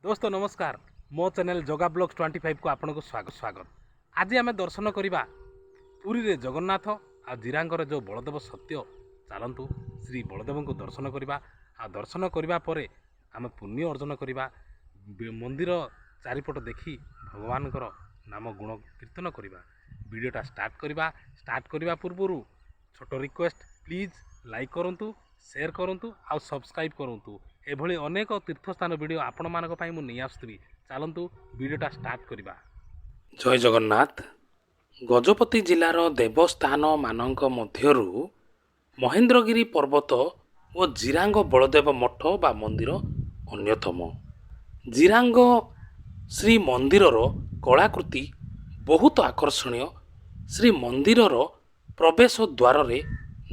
ଦୋସ୍ତ ନମସ୍କାର। ମୋ channel Jaga blogs 25କୁ ଆପଣଙ୍କୁ ସ୍ୱାଗତ ସ୍ୱାଗତ। ଆଜି ଆମେ ଦର୍ଶନ କରିବା ପୁରୀରେ ଜଗନ୍ନାଥ ଆଉ ଜିରାଙ୍ଗର ଯେଉଁ ବଳଦେବ ସତ୍ୟ। ଚାଲନ୍ତୁ, ଶ୍ରୀ ବଳଦେବଙ୍କୁ ଦର୍ଶନ କରିବା ଆଉ ଦର୍ଶନ କରିବା ପରେ ଆମେ ପୁଣ୍ୟ ଅର୍ଜନ କରିବା। ମନ୍ଦିର ଚାରିପଟ ଦେଖି ଭଗବାନଙ୍କର ନାମ ଗୁଣ କୀର୍ତ୍ତନ କରିବା। ଭିଡ଼ିଓଟା ଷ୍ଟାର୍ଟ କରିବା। ଷ୍ଟାର୍ଟ କରିବା ପୂର୍ବରୁ ଛୋଟ ରିକ୍ୱେଷ୍ଟ, ପ୍ଲିଜ୍ ଲାଇକ୍ କରନ୍ତୁ, ସେୟାର କରନ୍ତୁ ଆଉ ସବସ୍କ୍ରାଇବ୍ କରନ୍ତୁ। ଏଭଳି ଅନେକ ତୀର୍ଥସ୍ଥାନ ଭିଡ଼ିଓ ଆପଣମାନଙ୍କ ପାଇଁ ମୁଁ ନେଇ ଆସୁଥିବି। ଚାଲନ୍ତୁ, ଭିଡ଼ିଓଟା ଷ୍ଟାର୍ଟ କରିବା। ଜୟ ଜଗନ୍ନାଥ। ଗଜପତି ଜିଲ୍ଲାର ଦେବସ୍ଥାନମାନଙ୍କ ମଧ୍ୟରୁ ମହେନ୍ଦ୍ରଗିରି ପର୍ବତ ଓ ଜିରାଙ୍ଗ ବଳଦେବ ମଠ ବା ମନ୍ଦିର ଅନ୍ୟତମ। ଜିରାଙ୍ଗ ଶ୍ରୀ ମନ୍ଦିରର କଳାକୃତି ବହୁତ ଆକର୍ଷଣୀୟ। ଶ୍ରୀ ମନ୍ଦିରର ପ୍ରବେଶ ଦ୍ୱାରରେ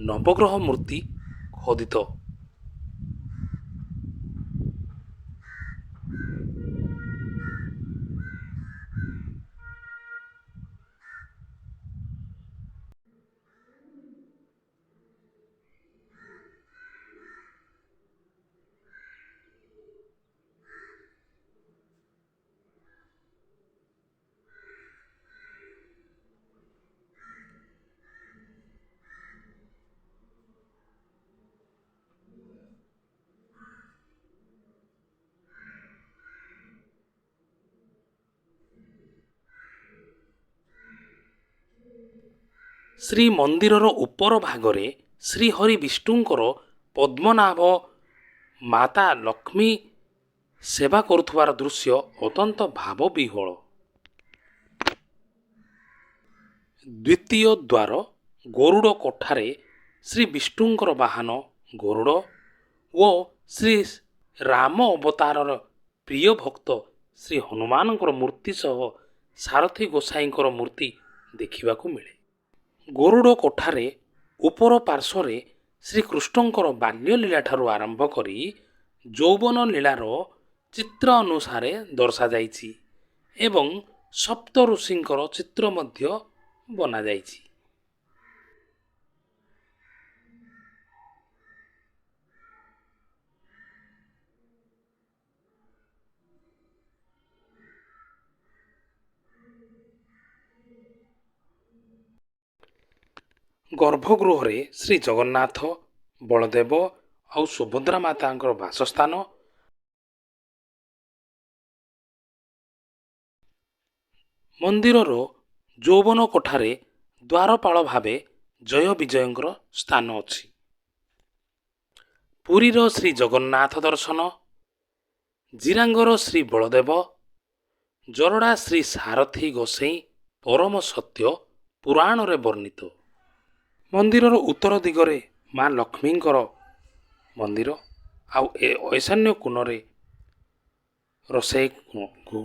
ନବଗ୍ରହ ମୂର୍ତ୍ତି ଖୋଦିତ। ଶ୍ରୀମନ୍ଦିରର ଉପର ଭାଗରେ ଶ୍ରୀହରି ବିଷ୍ଣୁଙ୍କର ପଦ୍ମନାଭ, ମାତା ଲକ୍ଷ୍ମୀ ସେବା କରୁଥିବାର ଦୃଶ୍ୟ ଅତ୍ୟନ୍ତ ଭାବବିହ୍ୱଳ। ଦ୍ୱିତୀୟ ଦ୍ୱାର ଗରୁଡ଼ କୋଠାରେ ଶ୍ରୀ ବିଷ୍ଣୁଙ୍କର ବାହନ ଗରୁଡ଼ ଓ ଶ୍ରୀ ରାମ ଅବତାରର ପ୍ରିୟ ଭକ୍ତ ଶ୍ରୀ ହନୁମାନଙ୍କର ମୂର୍ତ୍ତି ସହ ସାରଥୀ ଗୋସାଇଙ୍କର ମୂର୍ତ୍ତି ଦେଖିବାକୁ ମିଳେ। ଗରୁଡ଼ କୋଠାରେ ଉପର ପାର୍ଶ୍ୱରେ ଶ୍ରୀକୃଷ୍ଣଙ୍କର ବାଲ୍ୟଲୀଳା ଠାରୁ ଆରମ୍ଭ କରି ଯୌବନ ଲୀଳାର ଚିତ୍ର ଅନୁସାରେ ଦର୍ଶାଯାଇଛି ଏବଂ ସପ୍ତ ଋଷିଙ୍କର ଚିତ୍ର ମଧ୍ୟ ବନାଯାଇଛି। ଗର୍ଭଗୃହରେ ଶ୍ରୀ ଜଗନ୍ନାଥ, ବଳଦେବ ଆଉ ସୁଭଦ୍ରା ମାତାଙ୍କର ବାସସ୍ଥାନ। ମନ୍ଦିରର ଯୌବନ କୋଠାରେ ଦ୍ୱାରପାଳ ଭାବେ ଜୟ ବିଜୟଙ୍କର ସ୍ଥାନ ଅଛି। ପୁରୀର ଶ୍ରୀ ଜଗନ୍ନାଥ ଦର୍ଶନ, ଜିରାଙ୍ଗର ଶ୍ରୀ ବଳଦେବ, ଜରଡ଼ା ଶ୍ରୀ ସାରଥୀ ଗୋସେଇଁ ପରମ ସତ୍ୟ, ପୁରାଣରେ ବର୍ଣ୍ଣିତ। ମନ୍ଦିରର ଉତ୍ତର ଦିଗରେ ମା ଲକ୍ଷ୍ମୀଙ୍କର ମନ୍ଦିର ଆଉ ଏ ଐଶାନ୍ୟ କୋଣରେ ରୋଷେଇ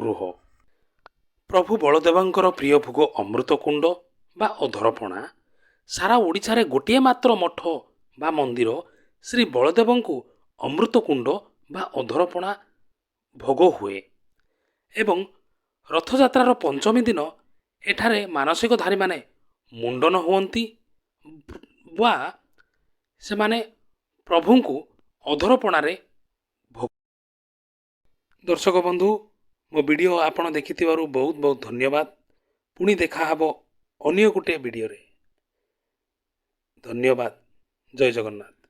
ଗୃହ। ପ୍ରଭୁ ବଳଦେବଙ୍କର ପ୍ରିୟ ଭୋଗ ଅମୃତକୁଣ୍ଡ ବା ଅଧରପଣା। ସାରା ଓଡ଼ିଶାରେ ଗୋଟିଏ ମାତ୍ର ମଠ ବା ମନ୍ଦିର, ଶ୍ରୀ ବଳଦେବଙ୍କୁ ଅମୃତକୁଣ୍ଡ ବା ଅଧରପଣା ଭୋଗ ହୁଏ ଏବଂ ରଥଯାତ୍ରାର ପଞ୍ଚମୀ ଦିନ ଏଠାରେ ମାନସିକଧାରୀମାନେ ମୁଣ୍ଡନ ହୁଅନ୍ତି ବା ସେମାନେ ପ୍ରଭୁଙ୍କୁ ଅଧରପଣାରେ ଭୋଗ। ଦର୍ଶକ ବନ୍ଧୁ, ମୋ ଭିଡ଼ିଓ ଆପଣ ଦେଖିଥିବାରୁ ବହୁତ ବହୁତ ଧନ୍ୟବାଦ। ପୁଣି ଦେଖାହେବ ଅନ୍ୟ ଗୋଟିଏ ଭିଡ଼ିଓରେ। ଧନ୍ୟବାଦ। ଜୟ ଜଗନ୍ନାଥ।